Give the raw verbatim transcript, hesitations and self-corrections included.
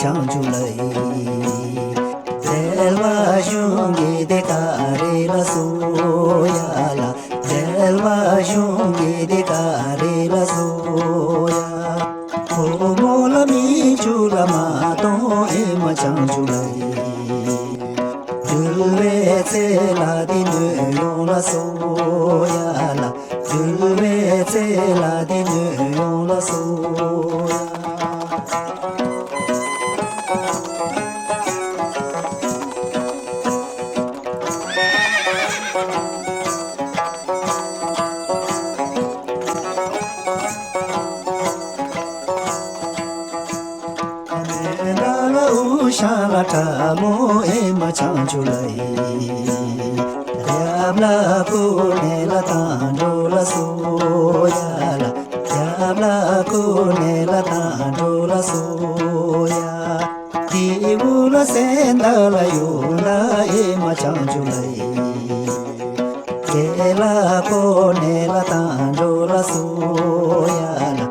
བྱང་ཆུབ་ལ་ཡིན། རྒྱལ་བ་གཞུང་གི་དེ་ག་རེ་ལ་སོ་ཡ་ལ། རྒྱལ་བ་གཞུང་གི་དེ་ག་རེ་ལ་སོ་ཡ། ཕོ་མོ་ལ་མི་ཆུ་ལ་མ་གཏོང་ཨེ་མ་བྱང་ཆུབ་ལ་ཡིན། འདུལ་བའི་ཚེ་ལ་དེ་ནོད་ཡོང་ལ་སོ་ཡ་ལ། འདུལ་བའི་ཚེ་ལ་དེ་ནོད་ཡོང་ལ་སོ་ཡ། ཨུ་ཤ་ལ་ཁྲ་མོ་ཨེ་མ་བྱང་ཆུབ་ལ་ཡིན། རྒྱབ་ལ་ཀུ་ནེ་ལ་དང་འགྲོ་ལ་སོ་ཡ་ལ། རྒྱབ་ལ་ཀུ་ནེ་ལ་དང་འགྲོ་ལ་སོ་ཡ། དེ་བུ་ལ་སེན་ད་ལ་ཡོད་ན་ཨེ་མ་བྱང་ཆུབ་ལ་ཡིན། རྒྱལ་ལ་ཀུ་ནེ་ལ་དང་འགྲོ་ལ་སོ་ཡ་ལ།